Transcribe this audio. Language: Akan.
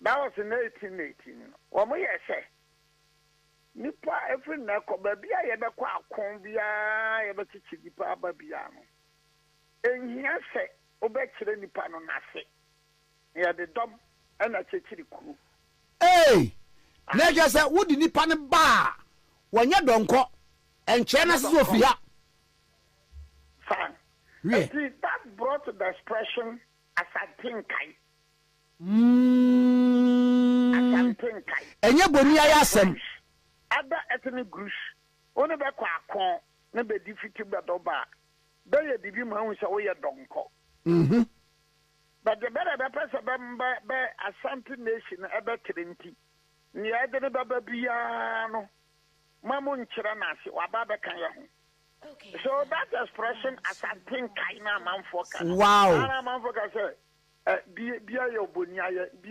That was in 1818 no. Wɔn yɛ sɛ nipa efiri nnɛ kɔ baabi a yɛbɛkɔ ako biara, yɛbɛkyekye nipa aba biara no, ehia sɛ wobɛkyerɛ nipa no n'ase. Yɛde dɔm ɛna kyekyere kuro. Ee, na ɛkyerɛ sɛ wode nipa no ba a, wɔnyɛ dɔnkɔ ɛnkyerɛ no ase sɛ ofiri ha. Fine. Wiɛ. Nti that brought the expression Asante nkae. Asante nkae. Ɛnyɛ boni ayɛ asɛm. Other ethnic groups, wo ne bɛkɔ ako ne bɛdi fiti bɛdɔ ba a, bɛyɛ biribi ma ahu sɛ woyɛ dɔnkɔ. But deɛ bɛrɛ bɛpɛ sɛ bɛ bɛ bɛ Asante nation ɛbɛtere nti, nea ɛde ne bɛba biara no, ma mo nkyerɛ no ase, waba abɛka yɛ ho. So that expression Asante nkae na amanfoɔ ka no. Ara amanfoɔ ka sɛ ɛ bi bi ayɛ oboni ayɛ bi.